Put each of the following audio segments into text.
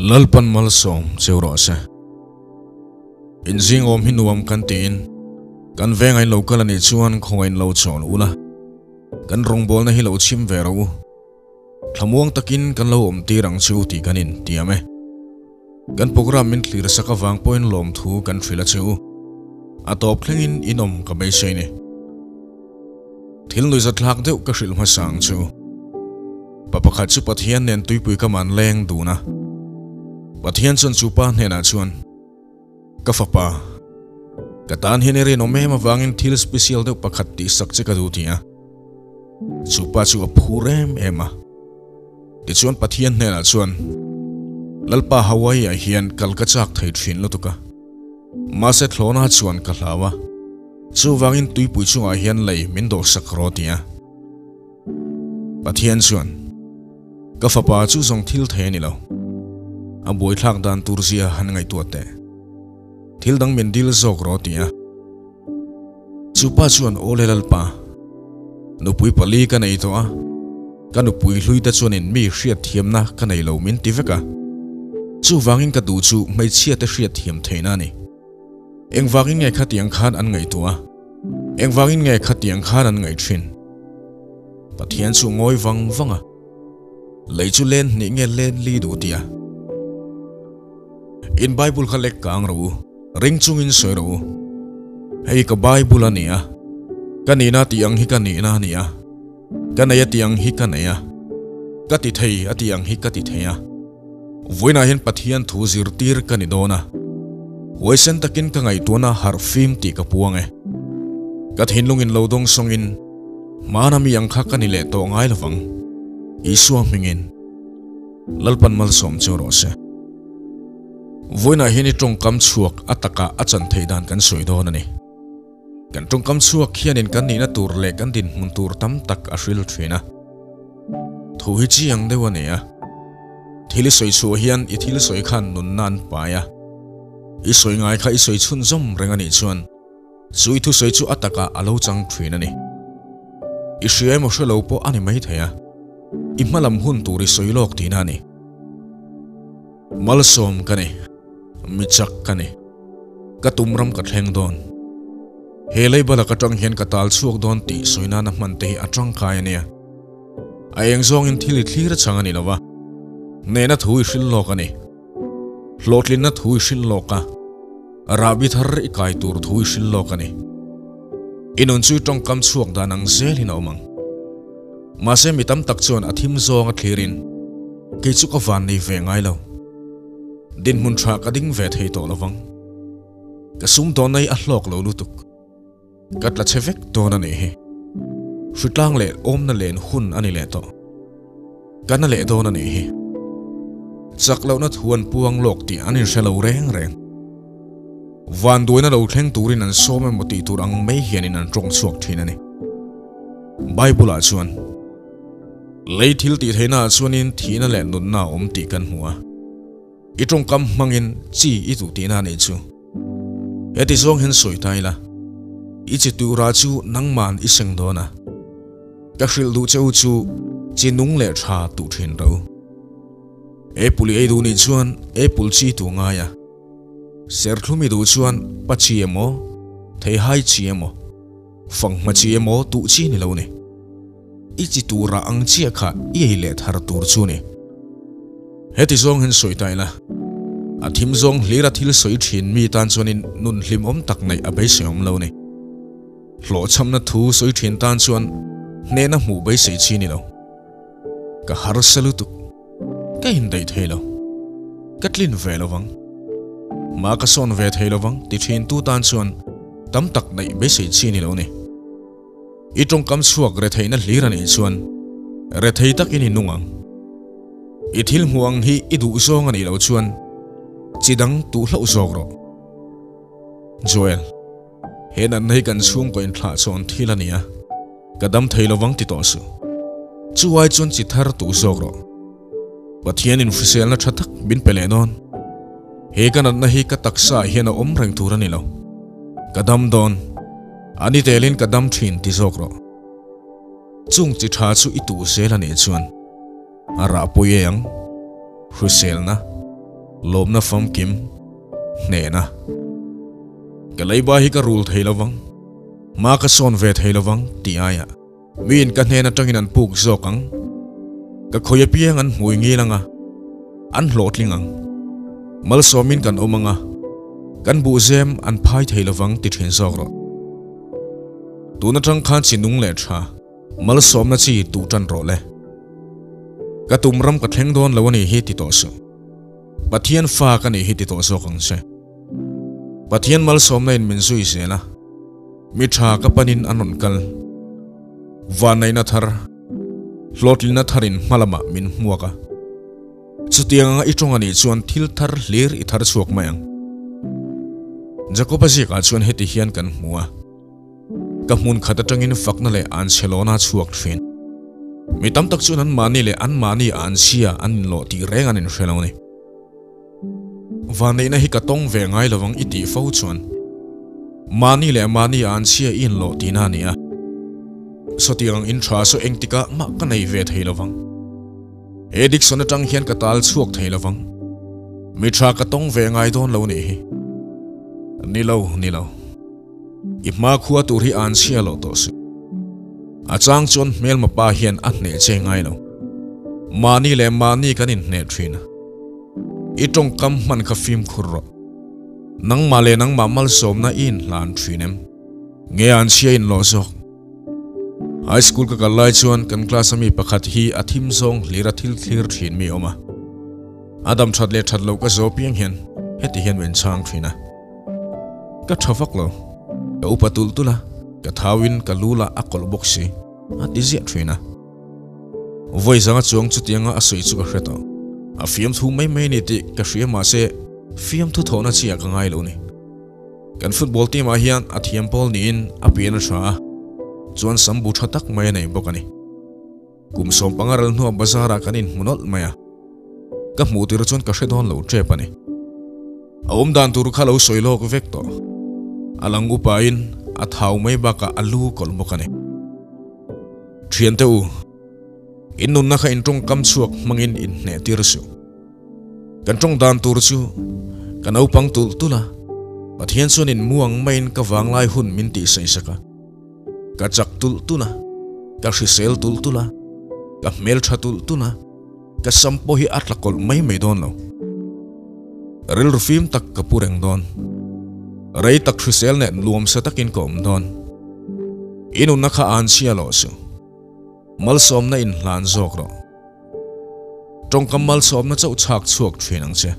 Lalpan malsawm cheu rawh se. Inzing awm hi nuam kan tiin kan vengain lo kal a nih chuan khawngain lo chawl ula, kan rawngbawlna hi lo chhim ve rawh u. Thlamuang takin kan lo awm tir ang chu tih kan intiam e. Kan program min thlir sak avang pawhin lawmthu kan hrilh a che u. A tawp thlengin in awm ka beisei ni. Thil nuihzatthlak deuh ka hrilh hmasa ang chu. Pa pakhat chu Pathian nen tuipui ka man leng dun a. Pathian chuan chu pa hnenah chuan, Ka fapa, ka tan hian i rinawm em avangin thil special deuh pakhat tihsak che ka duh ti a. Chu pa chu a phur em em a. Tichuan Pathian hnenah chuan, Lalpa Hawaii ah hian kal ka chak thei thin lutuk a. Mahse thlawna chuan ka hlau a. Chuvangin tuipui chungah hian lei min dawhsak rawh ti a. Pathian chuan, Ka fapa chu zawng thil thei a ni lo. A buaithlak dan tur zia han ngaihtuah teh. Thil dang min dil zawk rawh ti a. Chu pa chuan Awle Lalpa, nupui pali ka nei tawh a, ka nupui hlui te chuanin mi hriatthiamna ka nei lo min ti vek a. Chuvangin ka duh chu hmeichhia te hriatthiam theihna a ni. Engvangin nge khatiang khan an ngaihtuah a? Engvangin nge khatiang khan an ngaih thin? Pathian chu ngawi vang vang a, lei chu len hnih nge len li duh ti a. In Bible kha lek kang rawh u, ring chungin sawi rawh u. Hei ka Bible a ni a, ka nihna tih ang hi ka nihna a ni a, ka nei a tih ang hi ka nei a, ka ti thei a tih ang hi ka ti thei a. Vawiinah hian Pathian thu zirtir ka ni dawn a, huaisen takin ka ngaihtuahna harh fim tih ka puang e. Ka thinlungin lo dawng sawngin hmana mi ang kha ka ni leh tawh ngai lovang, Isua hmingin. Lalpan malsawm chu rawh se. Vawiinah hian i tawngkam chhuak a takah a chan theih dan kan sawi dawn a ni. Kan tawngkam chhuak hianin kan nihna tur leh kan dinhmun tur tam tak a hril thin a. Thu hi chiang deuh a ni a. Thil i sawi chhuah hian i thil sawi khan nunna an pai a. I sawi ngai kha i sawi chhunzawm reng a nih chuan chu i thusawi chu a takah a lo chang thin a ni. I hria emaw hre lo pawh a ni maithei a. I hmalam hun tur i sawi lawk tihna a ni. Malsawm ka ni. Mi chak ka ni. Ka tum ram ka thleng dawn. He leibala ka tang hian ka tal chhuak dawn tih sawi nana hman te hi a tangkai a nia. A eng zawngin thil i thlir a chang a ni lo va. Nehna thu i hrilh lawk a ni. Hlawhtlinna thu i hrilh lawk a. Rahbi thar i kai tur thu i hrilh lawk a ni. I nun chu i tawngkam chhuak dan ang zelin a awm ang. Mahse mi tam tak chuan a thim zawng a thlirin kei chu ka van nei ve ngai lo. Dinhmun tha ka ding ve thei tawh lovang. Ka sum dawn na hi a hlawk lo lutuk. Ka tla chhe vek dawn a nih hi. Hritlang leh awmna len hun a ni leh tawh. Ka na leh dawn a nih hi. Chak lohna thu an puang lawk tih an inhre lo reng reng. Vanduaina lo thleng turin an sawm emaw tih tur ang mai hianin an tawng chhuak thin a ni. Bible ah chuan lei thil tih theihna ah chuanin thihna leh nunna a awm tih kan hmu a. I tawngkam hmangin chi i duh tihna a nih chu. Heti zawng hian sawi ta ila, i chi tura chu nangman i seng dawn a. Ka hrilh duh che u chu chi nung leh tha tuh thin ro. Apple i ei duh nih chuan apple chi tu ngai a. Serthlum i duh chuan pa chi emaw, theihai chi emaw, fanghma chi emaw tuh chi ni lo ni. I chi tura ang chiah kha i ei leh thar tur chu ni. Heti zawng hian sawi ta ila, a thim zawng hlira thil sawi thin mi tan chuanin nun hlimawm tak neih a beiseiawm lo ni. Hlawhchhamna thu sawi thin tan chuan hnehna hmuh beisei chi ni lo. Ka harsa lutuk. Ka indaih thei lo. Ka tlin ve lo vang. Hma ka sawn ve thei lo vang ti thin tu tan chuan tam tak neih beisei chi ni lo ni. I tawngkam chhuak retheihna hlir a nih chuan rethei takin i nung ang. I thil hmuh ang hi i duh zawng a nih loh chuan chi dang tuh hlauh zawk rawh. Joel, he natna hi kan chhungkaw inthlah chawn thil a ni a, ka dam thei lovang ti tawh suh. Chu ai chuan chi thar tuh zawk rawh. Pathianin hriselna tha tak min pe leh dawn. He ka natna hi ka taksa ah hian a awm reng tur a ni lo. Ka dam dawn. A ni telin ka dam thin ti zawk rawh. Chung chi tha chu i tuh zel a nih chuan a rah pawi e ang. Hriselna. Lawmna famkim hnehna. Ka leiba hi ka rul thei lovang, hma ka sawn ve thei lovang tih aiah miin ka hnen atangin an puk zawk ang. Ka khawi apiang an hmui ngil anga, an hlawhtling ang. Malsawmin kan awm anga, kan buhzem an phai thei lovang ti thin zawk rawh. Tun atang khan chi nung leh tha. Malsawmna chi tuh tan rawh le. Ka tum ram ka thleng dawn lo a nih hi ti tawh suh. Pathian fa ka nih hi ti tawh zawk ang che. Pathian malsawmna in min zui zel a, mi tha ka panin an rawn kal. Vanneihna thar, hlawhtlinna tharin hma lamah min hmuak a. Chutiang anga i tawng a nih chuan thil thar hlir i thar chhuak mai ang. Jakoba zikah chuan heti hian kan hmu a. Ka hmun khat atangin fakna leh an chhe lawna chhuak thin. Mi tam tak chuan an mahni leh an mahni an chhia an inlawh tih reng an inhre lo a ni. Vanneihna hi ka tawng ve ngai lovang i tih fo chuan mahni leh mahni an chhia i inlawh tihna a ni a. Sawtiang ang in tha saw engtikah mah ka nei ve thei lovang. He Dickson atang hian ka tal chhuak thei lovang. Mi tha ka tawng ve ngai dawn lo nih hi. Ni lo, ni lo. I hma khua tur hi an chhia loh tawh suh. A chang chuan hmelma pa hian a hneh che ngai lo. Mahni leh mahni kan inhneh thin a. I tawngkam hman kha fimkhur rawh. Nangmah leh nangmah malsawmna i inhlan thin em? Nge an chhia inlawh zawk? High school ka kal lai chuan kan class a mi pakhat hi a thim zawng hlir a thil thlir thin mi a awm a. A dam that leh that loh ka zawh piang hian heti hian min chhang thin a. Ka tha vak lo. Ka upa tulh tulh a, ka thauin ka lu lah a kawlh bawk si, a ti ziah thin a. Vawi zanga chuang chutianga a sawi chu ka hre tawh. A fiamthu mai mai a ni tih ka hria mahse fiamthu thawhna chiah ka ngai lo ni. Kan football team ah hian a thiam pawl niin a pian a tha a, chuan sambu tha tak mai a nei bawk a ni. Kum 15 ral hnuah bazar ah kan inhmu nawlh mai a, ka hmuh tir chuan ka hre dawn lo tep a ni. A awm dan tur kha lo sawi lawk vek tawh. A lang upain a thau mai bakah a lu kawlh bawk a ni. Thiante u, in nunna kha in tawngkam chhuak hmangin in hneh tir suh. Kan tawng dan tur chu ka naupang tulh tulh a, Pathian chuan in mu ang maiin ka vanglai hun min tih saihsak a. Ka chak tulh tulh a, ka hrisel tulh tulh a, ka hmeltha tulh tulh a, ka sam pawh hi a tla kawlh mai mai dawn lo. Rilru fim tak ka pu reng dawn. Rei tak hrisel nen nuamsa takin ka awm dawn. I nunna kha an chhia loh suh. Malsawmna inhlan zawk rawh. Tawngkam malsawmna chauh chhak chhuak thin ang che.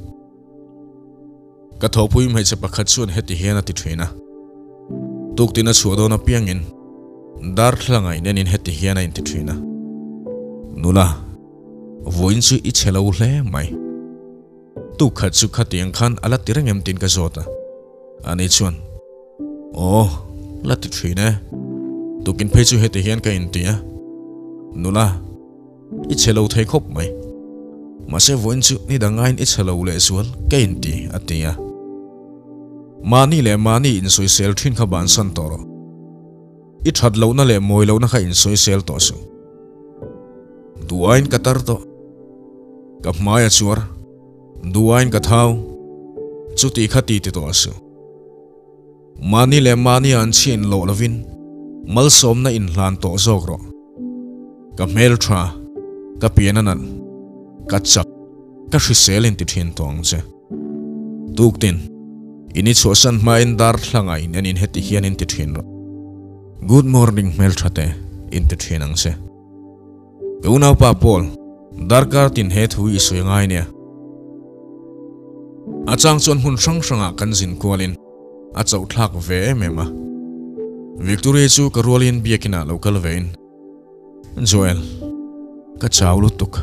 Ka thawhpui hmeichhe pakhat chuan heti hian a ti thin a, Tuktin a chhuah dawn apiangin darthlalang a inenin heti hian a inti thin a, Nula, vawiin chu i chhe lo hle mai. Tukkhat chu khatiang khan a la ti reng em tiin ka zawt a, ani chuan, Aw, la ti thin e. Tukin phei chu heti hian ka inti a, Nula, I chhe lo thei khawp mai. Mahse vawiin chu ni dang aiin i chhe lo lehzual ka inti, a ti a. Mahni leh mahni insawisel thin kha bansan tawh rawh. I that lohna leh mawi lohna kha insawisel tawh suh. Duh aiin ka tar tawh. Ka hmai a chuar. Duh aiin ka thau. Chuti kha ti ti tawh suh. Mahni leh mahni an chhiah inlawh lovin malsawmna inhlan tawh zawk rawh. Ka hmel tha, ka pian a nalh, ka chak, ka hrisel inti thin tawh ang che. Tuktin, in i chhuahsan hmain darthlangah in en in heti hian inti thin rawh. Good morning hmel tha te, inti thin ang che. Ka unaupa Paul, darkar tin he thu i sawi ngai nia. A chang chuan hmun hrang hrangah kan zin kualin a chauh thlak ve em em a. Victoria chu ka rualin biakinah lo kal vein, Joel, ka chau lutuk.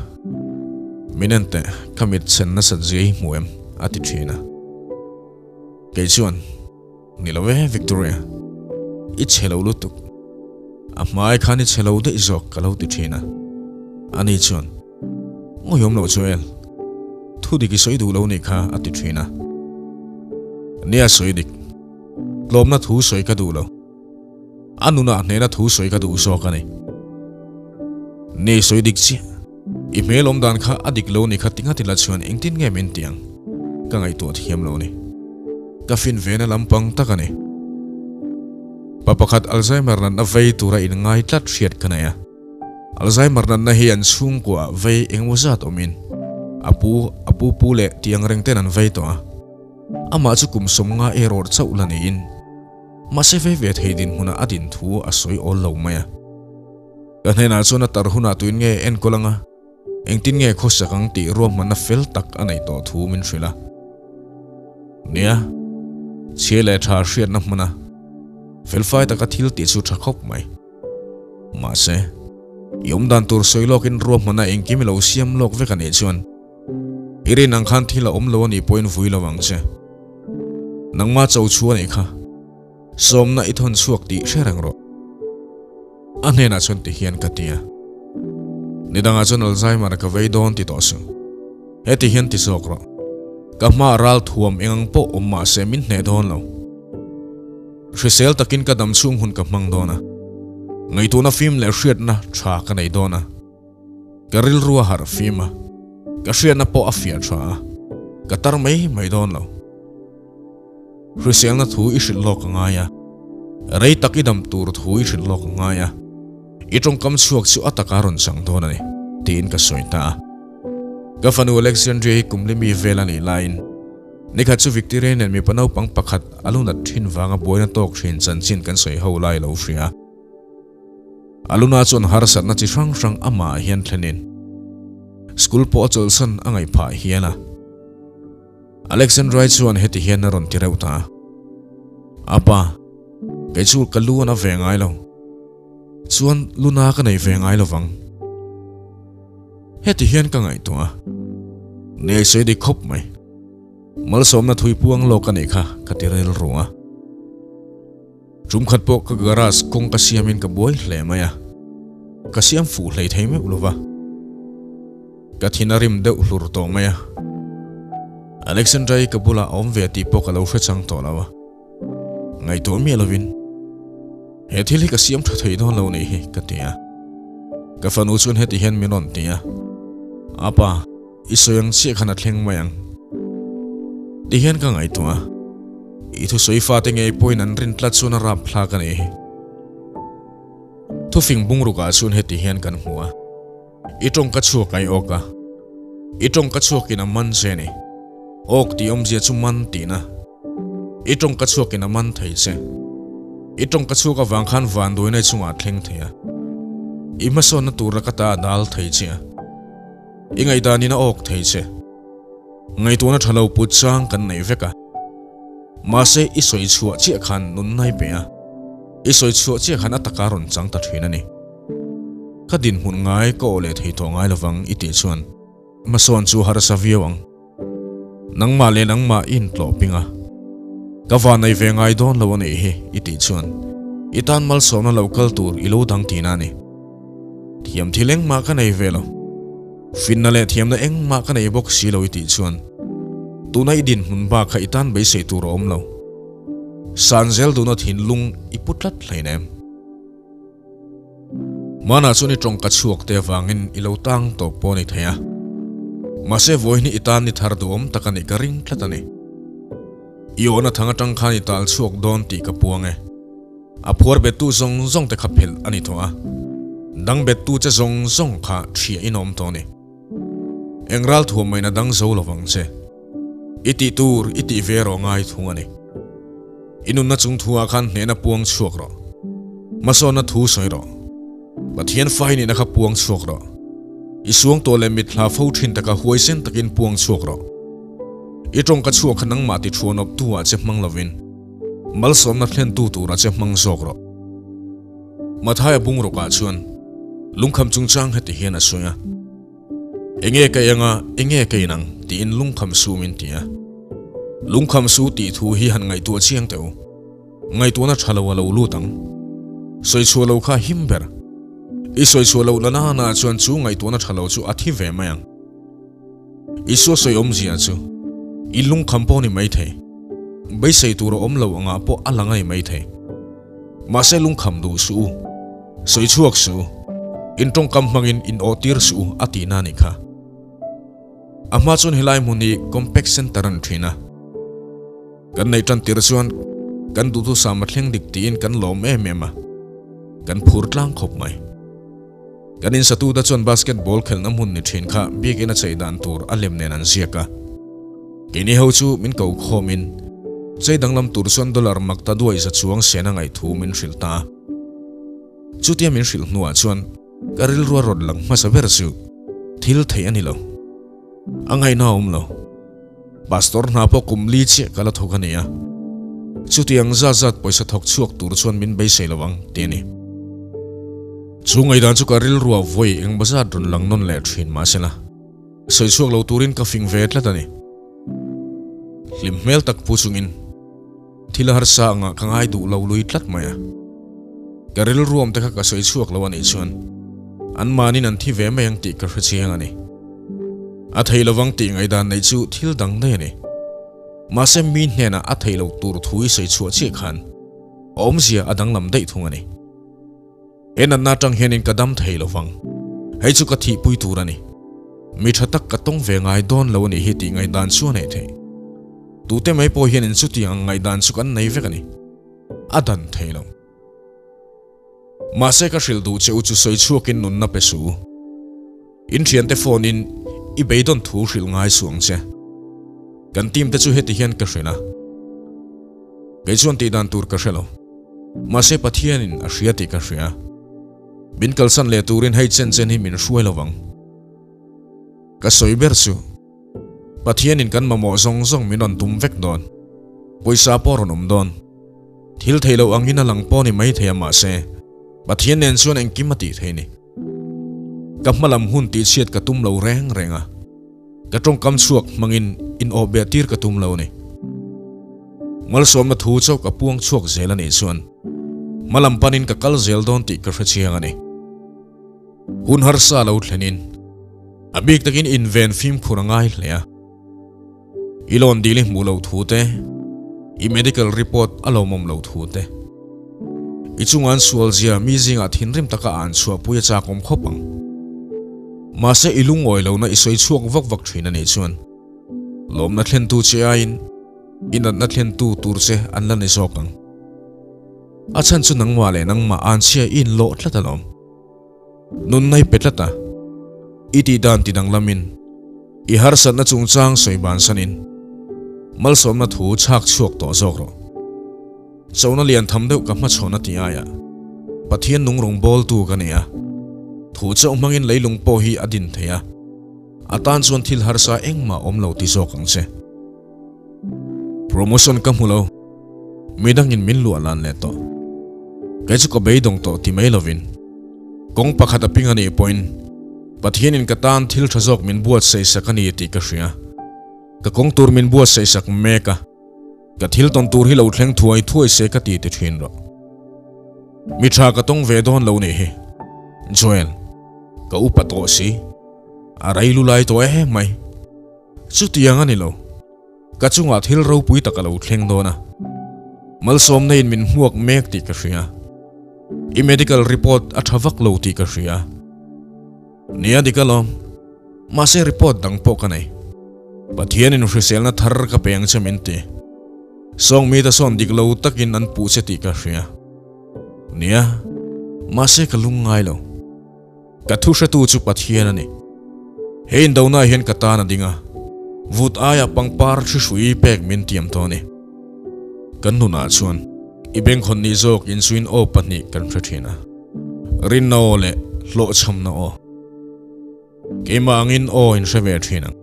Min en teh, ka mit chhen nasat zia hi hmu em? a ti thin a. Kei chuan, Ni lo e, Victoria. I chhe lo lutuk. A hmai khan i chhe lo daih zawk ka lo ti thin a. Ani chuan, Ngawiawm loh Joel, thu dik i sawi duh lo nih kha a ti thin a. Nia sawi dik. Tlawmna thu sawi ka duh lo. A nunah hnehna thu sawi ka duh zawk a ni. Ni sawi dik chiah. I hmel awm dan kha a dik lo nih kha tinga tila chuan engtin nge min ti ang? Ka ngaihtuah thiam lo ni. Ka fin ve na lampang tak a ni. Pa pakhat Alzheimer natna vei tura inngai tlat hriat ka nei a. Alzheimer natna hi an chhungkuaah vei engemaw zat awmin a pu, a pu pu leh tiang reng ten an vei tawh a. Amah chu kum 50 erawh chauh la niin mahse vei ve thei dinhmunah a din thu a sawi awl lo mai a. Ka hnenah chuan a tar hunah tuin nge enkawl anga engtin nge khawsak ang tih ruahmanna fel tak a neih tawh thu min hrilh a. Nia, chhia leh tha hriatna hmuna felfai taka thil tih chu tha khawp mai. Mahse, i awmdan tur sawi lawkin ruahmanna engkim i lo siam lawk vek a nih chuan i rin ang khan thil a awm lo a nih pawhin vui lo ang che. Nangma cho chu a nih kha. Sawmna i thawn chhuak tih hre reng rawh. A hnenah chuan ti hian ka ti a. Nidangah chuan Alzheimer ka vei dawn ti tawh suh. Heti hian ti zawk rawh. Ka hmaah ral thuam eng ang pawh awm mah se min hneh dawn lo. Hrisel takin ka dam chhung hun ka hmang dawn a. Ngaihtuahna fim leh hriatna tha ka nei dawn a. Ka rilru a harh fim a, ka hriatna pawh a fiah tha a, ka tar mai mai dawn lo. Hriselna thu i hrilh lawk a ngai a, rei tak i dam tur thu i hrilh lawk a ngai a, i tawngkam chhuak chu a taka rawn chang dawn a ni, tiin ka sawi ta a. Ka fanu Alexandria hi kum limi vel a nih laiin nikhat chu Victoria nen mipa naupang pakhat a lu nat thin vanga buaina tawk thin chanchin kan sawi ho lai lo hria. A luna chuan harsatna chi hrang hrang amah ah hian thlenin school pawh a chawlhsan a ngaih phah hial a. Alexandrai chuan heti hian a rawn ti reuh ta a, Apa, kei chu ka lu an a ve ngai lo. Chuan luna ka nei ve ngai lo vang. Heti hian ka ngaihtuah a, Nei sawi dik khawp mai. Malsawmna thui puang lawk a nih kha ka ti rilru a. Tum khat pawh ka garage kawng ka siamin ka buai hle mai a, ka siam fuh hlei thei meuh lova, ka thin a rim deuh hlur tawh mai a. Alexandra-i ka bulah a awm ve tih pawh ka lo hre chang tawh lo a, ngaihtuah miah lovin he thil hi ka siam tha thei dawn lo nih hi ka ti a. Ka fanu chuan heti hian min rawn ti a, Apa, I sawi ang chiah khan a thleng mai ang. Ti hian ka ngaihtuah a, i thusawi fate ngei pawhin an rin tlat chuan a rap thlak a nih hi. Thufing bungrukah chuan heti hian kan hmu a, I tawngka chhuak ai awk a, i tawngka chhuakin a man che a ni. Awk tih awmzia chu man tihna. I tawngka chhuakin a man thei che. I tawngka chhuak avang khan vanduaina i chungah a thleng thei a, i hmasawnna tur laka ta a dal thei che a. I ngaihdanin a awk thei che. Ngaihtuahna tha lo put chang kan nei vek a. Mahse i sawi chhuah chiah khan nun nai pe a. I sawi chhuah chiah khan a taka rawn chang ta thin a ni. Ka dinhmun ngai ka aw leh thei tawh ngai lovang i tih chuan hmasawn chu harsa viau ang. Nangmah leh nangmah i intlawh ping a. Ka van nei ve ngai dawn lo a nih hi i tih chuan i tan malsawmna lo kal tur i lo dang tihna a ni. Thiam thil engmah ka nei ve lo. Finna leh thiamna engmah ka nei bawk si lo i tih chuan tuna i dinhmun bak kha i tan beisei tur a awm lo. Sanzel duna thinlung i pu tlat hleinem. Hmanah chuan i tawngka chhuak te avangin i lo tang tawp pawh a ni thei a. Mahse vawiin hi i tan ni thar duhawm tak a nih ka ring tlat a ni. I awhna thang atang khan i tal chhuak dawn tih ka puang e. A phuar bettu zawng zawng te kha phelh a ni tawh a, dang bettu che zawng zawng kha ṭhiah in awm tawh a ni. Eng ral thuam maiin a dang zo lovang che. I tih tur i tih ve erawh ngai thung a ni. I nunna chung thu ah khan hnehna puang chhuak rawh. Hmasawnna thu sawi rawh. Pathian fai nihna kha puang chhuak rawh. I suangtuah leh mitthla fo thin taka huaisen takin puang chhuak rawh. I tawngka chhuak kha nangmah ti thuan awptu ah che hmang lovin, Malsawmna thlentu tura che hmang zawk rawh. Mathaia bungrawkah chuan lungkham chungchang heti hian a sawi a, Enge ka eng a, enge ka inang? tiin lungkham su min ti a. Lungkham su tih thu hi han ngaihtuah chiang teh u. Ngaihtuahna tha lo a lo lut ang. Sawi chhuah lo kha him ber. I sawi chhuah loh na nana chuan chu ngaihtuahna tha lo chu a thi ve mai ang. Isua sawi awmzia chu i lungkham pawh ni maithei, beisei tur a awm lo angah pawh a la ngai maithei. Mahse lungkham duh suh u, sawi chhuak suh u, in tawngkam hmangin in awhtir suh u a tihna a nih kha. A hma chuan helai hmun hi Compact Centre a ni thin a. Kan neih tan tir chuan kan duhthusam a thleng dik tiin kan lawm em em a, kan phur tlang khawp mai. Kan insatute chuan basketball khelhna hmun ni thin kha biakinn a chei dan tur a lem nen an ziak a. Keini ho chu min ko khawmin chei danglam tur chuan dollar mak ta duai za chuang sen a ngaih thu min hrilh ta a. Chutia min hrilh hnuah chuan ka rilru a rawn lang hmasa ber chu thil theih a ni lo. A ngaihna a awm lo. Pastor hna pawh kum li chiah ka la thawk a ni a. Chutiang zat zat pawisa thawk chhuak tur chuan min beisei lo ang ti a ni. Chu ngaihdan chu ka rilruah vawi engmaw zat rawn lang nawn leh thin mahsela sawi chhuak lo turin ka fing ve tlat a ni. Hlim hmel tak pu chungin thil harsa angah ka ngai duh lo lui tlat mai a. Ka rilruam te kha ka sawi chhuak lo a nih chuan anmahniin an thi ve mai ang tih ka hre chiang a ni. A thei lovang tih ngaihdan neih chu thil dang daih a ni. Mahse mi hnenah a thei lo tur thu i sawi chhuah chiah khan awmzia a danglam daih thung a ni. He natna atang hianin ka dam thei lovang. Hei chu ka thihpui tur a ni. Mi tha tak ka tawng ve ngai dawn lo a nih hi tih ngaihdan chu a neih theih. Tute mai pawh hianin chutiang ang ngaihdan chu kan nei vek a ni. A dan thei lo. Mahse ka hrilh duh che u chu sawi chhuakin nunna pe suh u. In thiante phone in i beidawn thu hrilh ngai suh ang che. Kan team te chu heti hian ka hrilh a. Kei chuan tih dan tur ka hre lo. Mahse Pathianin a hria tih ka hria. Min kalsan leh turin hei chen chen hi min hruai lo vang. Ka sawi ber chu Pathianin kan mamawh zawng zawng min rawn tum vek dawn. Pawisa pawh rawn awm dawn. Thil theih loh angin a lang pawh ni mai thei a mahse Pathian nen chuan engkim a tih thei ni. Ka hmalam hun tihchhiat ka tum lo reng reng a. Ka tawngkam chhuak hmangin in awhbeh tir ka tum lo a ni. Malsawmna thu chauh ka puang chhuak zel a nih chuan hmalam panin ka kal zel dawn tih ka hre chiang a ni. Hun harsa lo thlenin a bik takin inven fimkhur a ngai hle a. I loan dil i hmuh loh thu te, i medical report a lawmawm loh thu te, i chunga an sual zia mi zingah thinrim taka a an chhuahpui a chakawm khawp ang. Mahse i lungawi lohna i sawi chhuak vak vak thin a nih chuan lawmna thlentu che aiin i natna thlentu tur che an la ni zawk ang. A chhan chu nangmah leh nangmah anchhia i inlawh tlat alawm. Nunna i pe tlat a, i tih dan ti danglamin, i harsatna chungchang sawi bansanin malsawmna thu chhak chhuak tawh zawk rawh. Chona lian tham deuh ka hmachhawn a ti aia Pathian nung rawngbawltu ka ni a, thu chauh hmangin leilung pawh hi a din thei a, a tan chuan thil harsa engmah awm lo ti zawk ang che. Promotion ka hmu lo. Midangin min luah lan leh tawh. Kei chu ka beidawng tawh ti mai lovin kawng pakhat a ping a nih pawhin Pathianin ka tan thil tha zawk min buatsaih sak a ni tih ka hria. Ka kawng tur min buatsaih sak mek a, ka thil tawn tur hi lo thleng thuai thuai se ka ti ti thin rawh. Mi tha ka tawng ve dawn lo nih hi. Joel, ka upa tawh si. A rei lu lai tawh em mai. Chutiang a ni lo. Ka chungah thil ropui tak a lo thleng dawn a. Malsawmna in min hmuak mek tih ka hria. I medical report a tha vak lo tih ka hria. Nia dik alawm. Mahse report dang pawh ka nei. Pathianin hriselna thar ka pe ang che min ti. Sawng mite sawn dik lo takin an puh che tih ka hria. Nia, mahse ka lung ngai lo. Ka thu hretu chu Pathian a ni. He indona hian ka tan a ding a, vut aia pangpar hri hrui pek min tiam tawh a ni. Kan nunah chuan i bengkhawn nih zawk insuin aw pahnih kan hre thin a, rinna aw leh hlawhchhamna aw. Keimah angin aw in hre ve thin ang.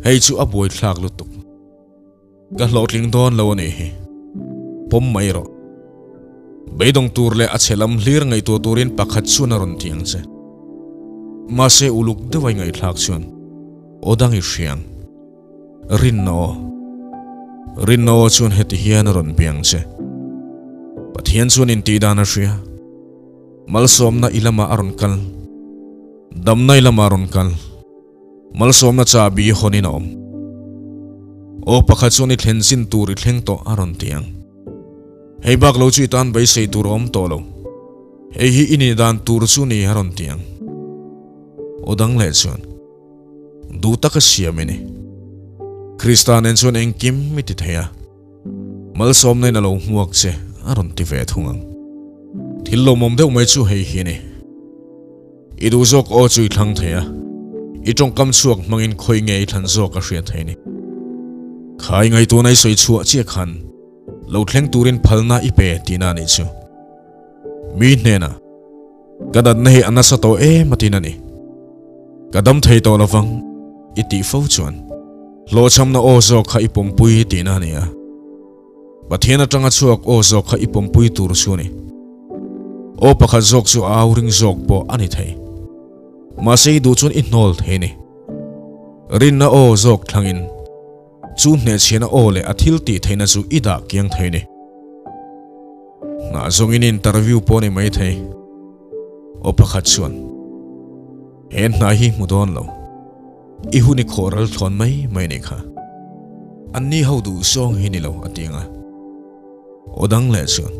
Hei chu a buaithlak lutuk. Ka hlawhtling dawn lo a nih hi. Pawm mai rawh. Beidawng tur leh a chhe lam hlir ngaihtuah turin pakhat chuan a rawn ti ang che. Mahse uluk deuh a i ngaihthlak chuan aw dang i hria ang. Rinna aw. Rinna aw chuan heti hian a rawn bia ang che. Pathian chuan intihdan a hria. Malsawmna i lamah a rawn kal. Damna i lamah a rawn kal. Malsawmna chahbi hawnin a awm. Aw pakhat chuan i thlen chin tur i thleng tawh a rawn ti ang. Hei bak lo chu i tan beisei tur a awm tawh lo. Hei hi i nih dan tur chu ni a rawn ti ang. Aw dang leh chuan. Duh taka siam i ni. Krista nen chuan engkim i ti thei a. Malsawmna in a lo hmuak che a rawn ti ve thung ang. Thil lawmawm deuh mai chu hei hi a ni. I duh zawk aw chu i thlang thei a, i tawngkam chhuak hmangin khawi nge i thlan zawk a hriat thei ni. Khai ngaihtuahna i sawi chhuah chiah khan lo thleng turin phalna i pe tihna a nih chu. Mi hnenah, Ka natna hi a nasa tawh em a tin a ni. Ka dam thei tawh lovang i tih fo chuan hlawhchhamna aw zawk kha i pawmpui tihna a ni a. Pathian atanga chhuak aw zawk kha i pawmpui tur chu a ni. Aw pakhat zawk chu a au ring zawk pawh a ni thei. Mahse i duh chuan i hnawl thei a ni. Rinna aw zawk thlangin chu hnehchhiahna aw leh a thil tih theihna chu i dah kiang thei a ni. Hnah zawngin interview pawh a ni mai thei. Aw pakhat chuan he hna hi hmu dawn lo. I hun i khawh ral thlawn mai mai nih kha. An ni ho duh zawng hi ni lo a ti ang a. Aw dang leh chuan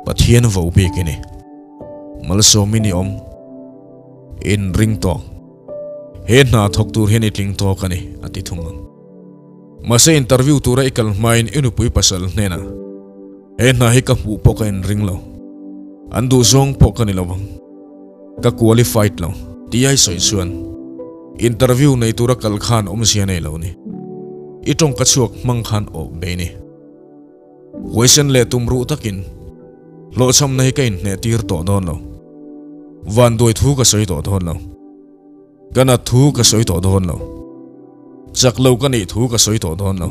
Pathian vo bik i ni. Malsawm i ni awm. In ring tawk. He hna thawk tur hian i tling tawk a ni a ti thung ang. Mahse interview tura i kal hmain i nupui pasal hnenah he hna hi ka hmuh pawh ka inring lo. An duh zawng pawh ka ni lo ang. Ka qualified lo tih ai sawi chuan interview nei tura kal khan awmzia nei lo ni. I tawngka chhuak hmang khan awk bei ni. Huaisen leh tum ruh takin hlawhchhamna hi ka inhneh tir tawh dawn lo. Vanduai thu ka sawi tawh dawn lo. Ka nat thu ka sawi tawh dawn lo. Chak lo ka nih thu ka sawi tawh dawn lo.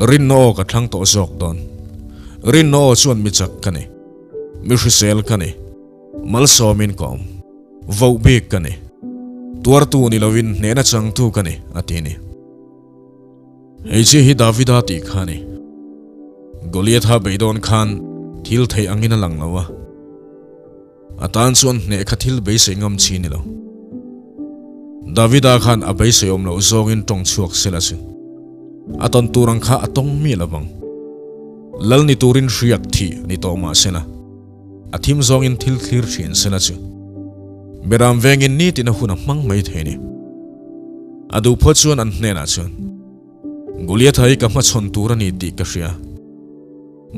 Rinna aw ka thlang tawh zawk dawn. Rinna aw chuan mi chak ka ni. Mi hrisel ka ni. Malsawmin ka awm. Voh bik ka ni. Tuartu ni lovin hnehna changtu ka ni, a ti a ni. Hei chiah hi Davida tih kha a ni. Goliatha beidawn khan thil theih angin a lang lo a. A tan chuan hneh kha thil beisei ngam chi ni lo. Davida khan a beisei awm loh zawngin tawng chhuak sela chu a tawn tur ang kha a tawng miah lo vang. Lal ni turin hriak thih ni tawh mah sela a thim zawngin thil thlir thin sela chu Beram vengin nitin a hun a hmang mai thei a ni. A duh phawt chuan an hnenah chuan, Goliatha hi ka hmachhawn tur a ni tih ka hria.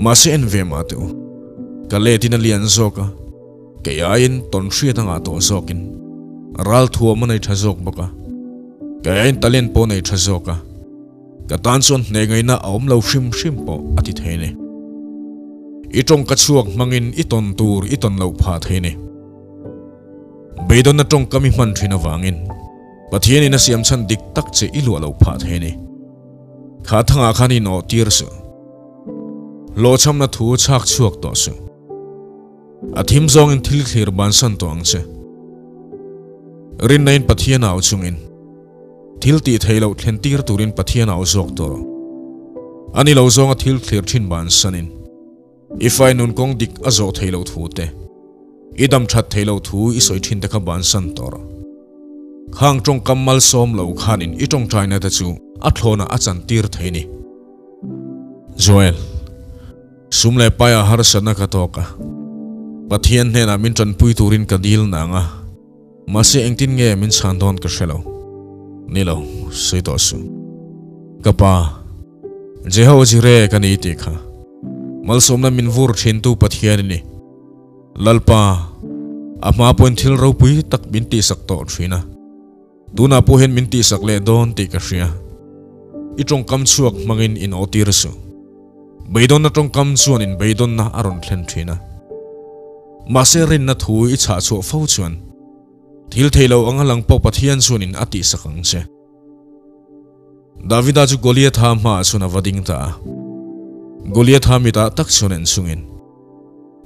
Mahse en ve mah teh u, ka let in a lian zawk a, kei aiin tawn hriat a ngah tawh zawkin ral thuam a nei tha zawk bawk a, kei aiin talent pawh a nei tha zawk a, ka tan chuan hneh ngaihna a awm lo hrim hrim pawh a ti thei a ni. I tawngka chhuak hmangin i tawn tur i tawn loh phah thei a ni. Beidawnna tawngkam i hman thin avangin Pathianin a siam chhan dik tak che i luah loh phah thei a ni. Kha thangah khan inawh tir suh. Hlawhchhamna thu chhak chhuak tawh suh. A thim zawngin thil thlir bansan tawh ang che. Rinnain Pathian au chungin thil tih theih loh thlen tir turin Pathian au zawk tawh rawh. A ni lo zawnga thil thlir thin bansanin i fai nun kawng dik a zawh theih loh thu te, i dam that theih loh thu i sawi thin te kha bansan tawh rawh. Khang tawngkam malsawm lo khanin i tawngtaina te chu a thlawnah a chantir thei ni. Joel, Sum leh paiah harsatna ka tawk a, Pathian hnenah min tanpui turin ka dil nang a, mahse engtin nge min chhan dawn ka hre lo. Ni lo, sawi tawh suh. Ka pa, Jeho Jireh ka ni tih kha malsawmna min vur thintu Pathian i ni. Lalpa, a hma pawhin thil ropui tak min tihsak tawh thin a. Tunah pawh hian min tihsak leh dawn tih ka hria. I tawngkam chhuak hmangin in aw tir suh. Beidawnna tawngkam chuan in beidawnna a rawn thlen thin a. Mahse rinna thu i chhah chhuah fo chuan thil thei lo anga lang pawh Pathian chuanin a tihsak ang che. Davida chu Goliatha hmaah chuan a va ding ta a. Goliatha mitah tak chuan en chungin,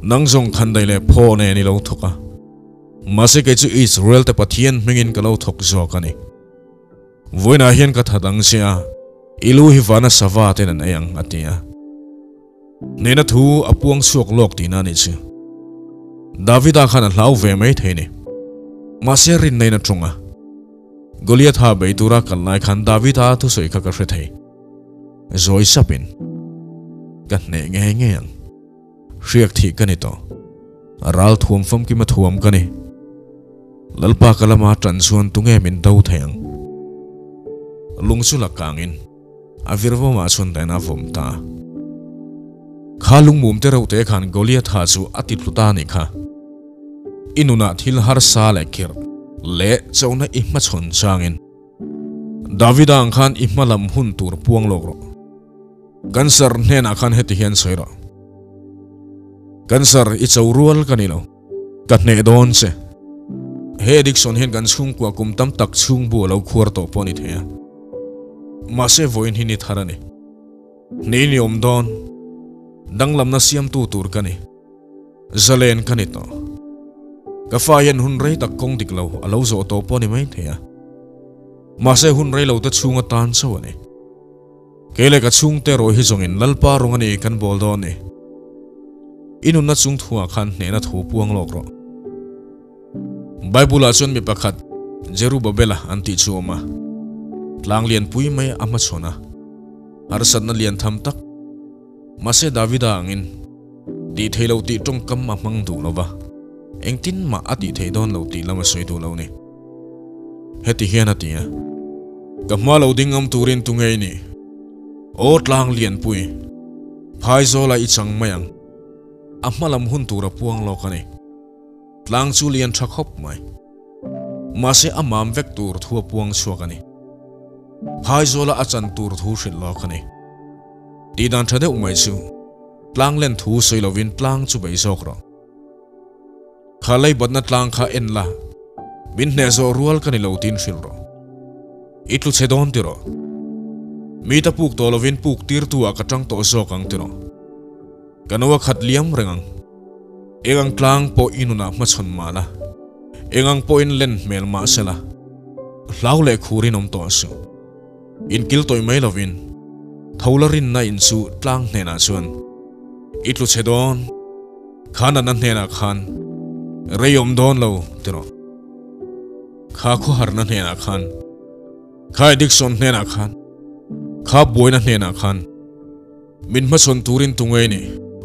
Nang zawng khandai leh phaw nen i lo thawk a. Mahse kei chu Israel te Pathian hmingin ka lo thawk zawk a ni. Vawiinah hian ka that ang che a, i lu hi vana sava ten an ei ang, a ti a. Hnehna thu a puang chhuak lawk tihna a nih chu. Davida khan a hlau ve mai thei a ni. Mahse rinna in a tawng a. Goliatha bei tura kal lai khan Davida thusawi kha ka hre thei. Zawi sapin ka hneh ngei ngei ang. Hriak thih ka ni tawh. Ral thuam famkim a thuam ka ni. Lalpa ka lama tan chuan tunge min do thei ang? Lung chu la kangin a virvawmah chuan daina vawm ta a. Kha lungmum te reuh te khan Goliatha chu a ti tlu ta a nih kha. I nunah thil harsa leh khirh leh chona i hmachhawn changin Davida ang khan i hmalam hun tur puang lawk rawh. Cancer hnenah khan heti hian sawi rawh. Cancer i cho rual ka ni lo. Ka hneh dawn che. He addiction hian kan chhungkua kum tam tak chhung bu a lo khuar tawh pawh a ni thei a. Mahse vawiin hi ni thar a ni. Hnih ni awm dawn. Danglamna siamtu tur ka ni. Zalen ka ni tawh. Ka fa hian hun rei tak kawng dik lo a lo zawh tawh pawh a ni mai thei a. Mahse hun rei lo te chhung atan chauh a ni. Kei leh ka chhungte erawh hi zawngin Lalpa rawng a ni kan bawl dawn ni. I nunna chung thuah khan hnehna thu puang lawk rawh. Bible-ah chuan mi pakhat Jerubabela an tih chu a awm a. Tlang lianpui mai a hmachhawn a. Harsatna lian tham tak. Mahse Davida angin tih theih loh tih tawngkam a hmang duh lo va, engtin mah a tih theih dawn lo tih lam a sawi duh lo ni. Heti hian a ti a, Ka hma lo ding ngam turin tu ngei ni? Aw tlang lianpui, phaizawla i chang mai ang. A hma lam hun tur a puang lawk a ni. Tlang chu lian tha khawp mai. Mahse a mam vek tur thu a puang chhuak a ni. Phaizawla a chan tur thu hrilh lawk a ni. Tihdan tha deuh mai chu tlang len thu sawi lovin tlang chu bei zawk rawh. Kha leibatna tlang kha en la, min hneh zawh rual ka ni lo tiin hrilh rawh. I tlu chhe dawn tiraw? Mita puk tawh lovin puk tirtu ah ka tang tawh zawk ang tiraw? Ka no a khat liam reng ang. Eng ang tlang pawh i nunah hmachhawn mah la, eng ang pawhin len hmel mah se la, hlau leh khurin awm tawh suh. Inkil tawih mai lovin tho la rinna in chu tlang hnenah chuan i tlu chhe dawn, kha natna hnenah khan rei awm dawn lo ti rawh. Kha khawharna hnenah khan, kha addiction hnenah khan, kha buaina hnenah khan min hmachhawn turin tu ngei ni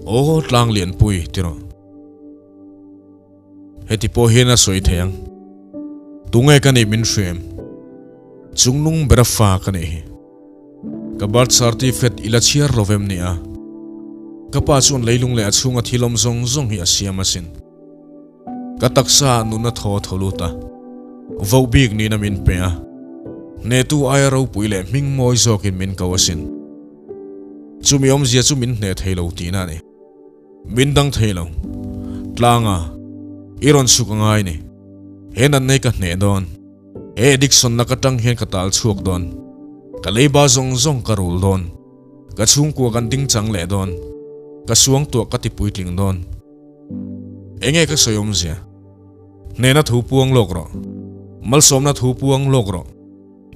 aw tlang lianpui ti rawh. Heti pawh hian a sawi thei ang. Tunge ka nih min hriam? Chungnung bera fa ka nih hi. Ka birth certificate i la chhiar lo vem nia. Ka pa chuan leilung leh a chhunga thil awm zawng zawng hi a siam asin. Ka taksa ah nunna thaw thaw lut a, voh bik nihna min pe a, hnehtu aia ropui leh hming mawi zawkin min ko asin. Chumi awmzia chu min hneh thei lo tihna a ni. Min dang thei lo. Tlanga, i rawn chhuk a ngai ni. He natna hi ka hneh dawn. He addiction lak atang hian ka tal chhuak dawn. Ka leiba zawng zawng ka rul dawn. Ka chhungkua kan ding chang leh dawn. Ka suangtuah ka ti puitling dawn. Enge ka sawi awmzia? Hnehna thu puang lawk rawh. Malsawmna thu puang lawk rawh.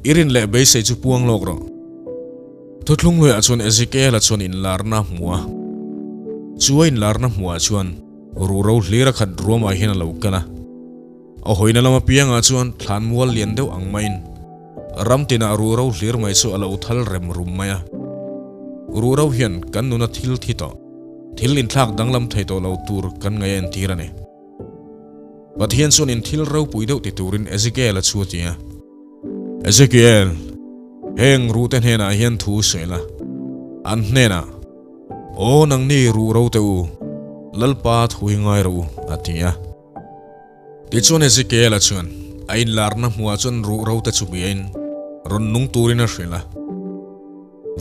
I rin leh beisei chu puang lawk rawh. Thuthlung hluiah chuan Ezekiel-a chuan inlarna a hmu a. Chu a inlarna hmuhah chuan ruhro hlir a khat ruamah hian a lo kal a. A hawina lam apiangah chuan thlan mual lian deuh ang maiin ram tinah ruhro hlir mai chu a lo thal rem rum mai a. Ruhro hian kan nuna thil thi tawh, thil inthlak danglam thei tawh lo tur kan ngaih a entir a ni. Pathian chuan in thil ropui deuh ti turin Ezekiel-a chu a ti a. Ezekiel, heng ruhte hnenah hian thu sawi la. An hnenah, Aw nangni ruh ro teh u, Lalpa thu hi ngai rawh u, a ti a. Tichuan Ezekiel-a chuan a inlarna hmuhah chuan ruh ro te chu biain rawn nung turin a hrilh a.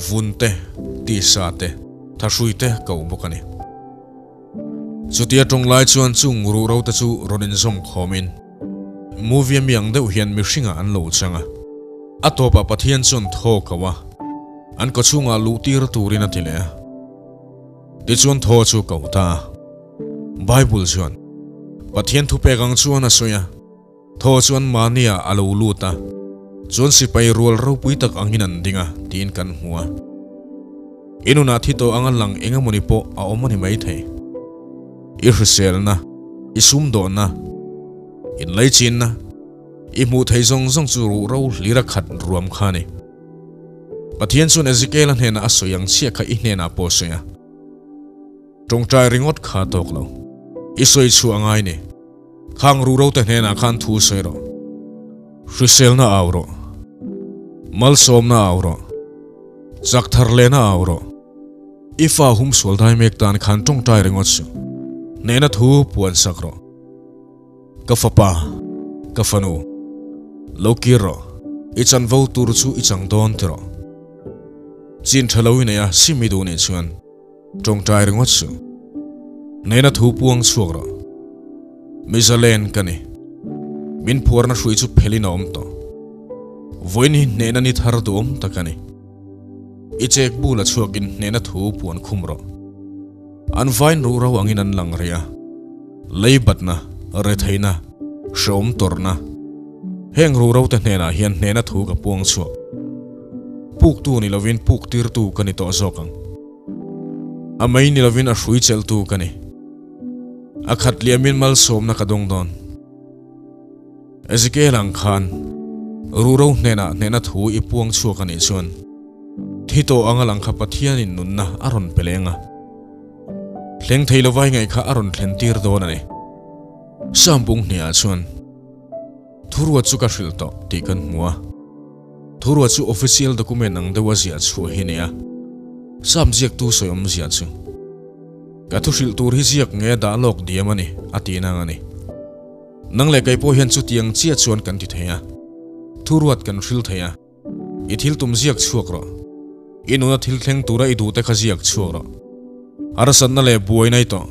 Vun te, tisa te, thahrui te koh bawk a ni. Chutia tawng lai chuan chung ruh ro te chu rawn inzawm khawmin movie a mi ang deuh hian mihringah an lo chang a. A tawpah Pathian chuan thaw ko a, an kawchhungah luh tir turin a ti leh a. Tichuan thaw chu ko ta a. Bible chuan Pathian thupek ang chuan a sawi a, thaw chuan mahniah a lo lut a, chuan sipai rual ropui tak angin an ding a tiin kan hmu a. I nunah thi tawh anga lang eng emawni pawh a awm a ni maithei. I hriselna, i sumdawhna, inlaichinna, i hmuh theih zawng zawng chu ruhro hlir a khat ruam kha a ni. Pathian chuan Ezekiel-a hnenah a sawi ang chiah kha i hnenah pawh a sawi a. Tawngtai ringawt kha a tawk lo. I sawi chhuah a ngai ni. Khang ruhro te hnenah khan thu sawi rawh. Hriselna au rawh. Malsawmna au rawh. Chak thar lehna au rawh. I fa hum sual dai mek tan khan tawngtai ringawt suh. Hnehna thu puan sak rawh. Ka fapa, ka fanu, lo kir rawh. I chanvo tur chu i chang dawn ti rawh. Chin tha lo i nei a sim i duh nih chuan tawngtai ringawt suh. Hnehna thu puang chhuak rawh. Mi zalen ka ni. Min phuarna hrui chu phelin a awm tawh. Vawiin hi hnehna ni thar duhawm tak a ni. I chek bula chhuakin hnehna thu puan khum rawh. An vain ruh ro angin an lang rih a. Lei batna, retheihna, hreawm tawrhna. Heng ruh ro te hnenah hian hnehna thu ka puang chhuak. Puktu ni lovin puk tirtu ka ni tawh zawk ang. A mei ni lovin a hrui chelhtu ka ni. A khat liamin malsawmna ka dawng dawn. Ezekiel ang khan ruhro hnenah hnehna thu i puang chhuak a nih chuan thi tawh anga lang kha Pathianin nunna a rawn pe leng a, thleng thei lovai ngaih kha a rawn thlen tir dawn a ni. Sambung hniah chuan thuruat chu ka hrilh tawh tih kan hmu a, thuruat chu official document ang deuha ziah chhuah hi a ni a, Sam ziaktu sawi awmzia chu ka thu hrilh tur hi ziak nge dah lawk diam a ni a tih nang a ni. Nang leh kei pawh hian chutiang chiah chuan kan ti thei a, thuruat kan hril thei a, i thil tum ziak chhuak rawh. I nuna thil thleng tura i duhte kha ziak chhuak rawh. Harsatna leh buaina i tawh,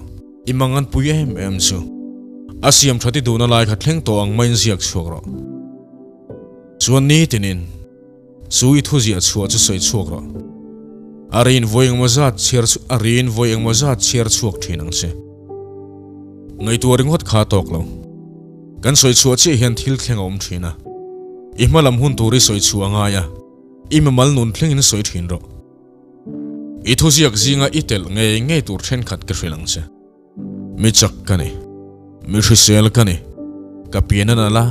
i mangan pui em em chu. A siam that i duhna lai kha thleng tawh ang maiin ziak chhuak rawh. Chuan nitinin chu i thu ziah chhuah chu sawi chhuak rawh. A rin vawi engmaw zat chhiar a rin vawi engmaw zat chhiar chhuak thin ang che. Ngaihtuah ringawt kha a tawk lo. Kan sawi chhuah chiah hian thil thleng a awm thin a. I hma lam hun tur i sawi chhuah a ngai a, i mimal nun thlengin sawi thin rawh. I thuziak zinga i telh ngei ngei tur thenkhat ka hrilh ang che. Mi chak ka ni. Mi hrisel ka ni. Ka pian a nalh a,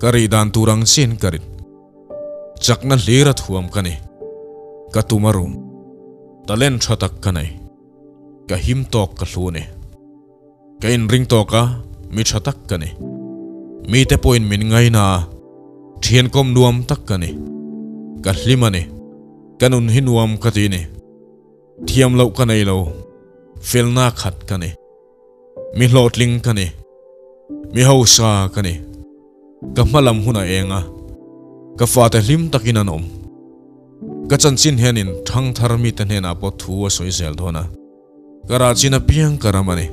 ka rih dan tur ang chiin ka rit. Chakna hlir a thuam ka ni. Ka tum a rum. Talent tha tak ka nei. Ka him tawk ka hlu ni. Ka inring tawk a, mi tha tak ka ni. Mite pawhin min ngaina a, thiankawm nuam tak ka ni. Ka hlim a ni. Ka nun hi nuam ka ti ni. Thiam loh ka nei lo, felna khat ka ni. Mi hlawhtling ka ni. Mi hausa ka ni. Ka hma lam hun a eng a, ka fate hlim takin an awm. Ka chanchin hianin thangthar mite hnenah pawh thu a sawi zel dawn a, ka rah chin apiang ka ram a ni.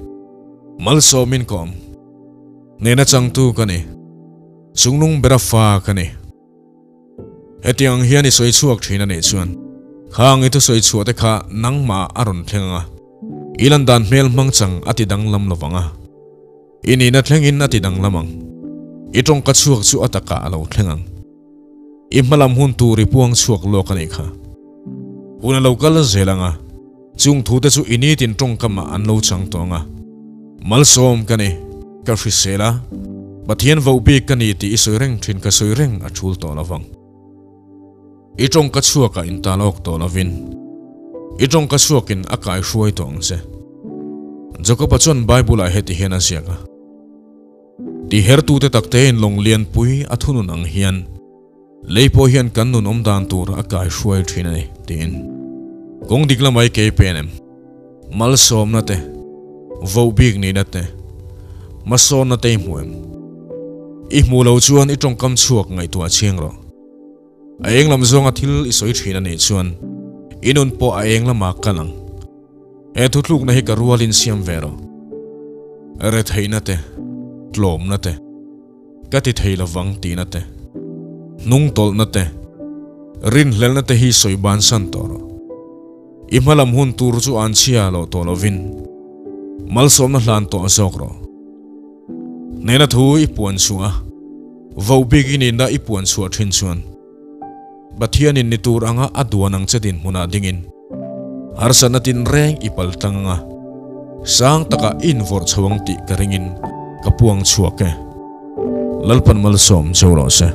Malsawmin ka awm. Hnehna changtu ka ni. Chungnung bera fa ka ni. Hetiang hian i sawi chhuak thin a nih chuan khang i thusawi chhuah te kha nangmah a rawn thleng ang a, i lan dan hmel hmang chang a ti danglam lo vang a, i nihna thlengin a ti danglam ang. I tawngka chhuak chu a takah a lo thleng ang. I hmalam hun tur i puang chhuak lawk a nih kha. Hun a lo kal zel ang a, chung thu te chu i nitin tawngkamah an lo chang tawh ang a. Malsawm ka ni, ka hrisel a, Pathian voh bik ka ni tih i sawi reng thin ka sawi reng a tul tawh lo vang. I tawngka chhuakah intal awk tawh lovin, i tawngka chhuakin a kai hruai tawh ang che. Jakob-a chuan Bible-ah heti hian a ziak a, Tihertute taktein lawng lianpui a thunun ang hian, lei pawh hian kan nun awm dan tur a kai hruai thin a ni, tiin. Kawng dik lamai kei pen em? Malsawmna te, voh bik nihna te, hmasawnna te i hmu em? I hmuh lo chuan i tawngkam chhuak ngaihtuah chiang rawh. A eng lam zawnga thil i sawi thin a nih chuan i nun pawh a eng lamah kal ang. He thutlukna hi ka rualin siam ve rawh. Retheihna te, tlawmna te, ka ti thei lovang tihna te, hnungtawlhna te, rinhlelhna te hi sawi bansan tawh rawh. I hmalam hun tur chu an chhia loh tawh lovin malsawmna hlan tawh zawk rawh. Hnehna thu i puan chhuah a, voh bik i nihna i puan chhuah thin chuan Pathianin ni tur anga a duan ang che dinhmunah dingin harsatna tinreng i pal tlang anga sang takah i invawrh chho ang tih ka ringin ka puang chhuak e. Lalpan malsawm cheu rawh se.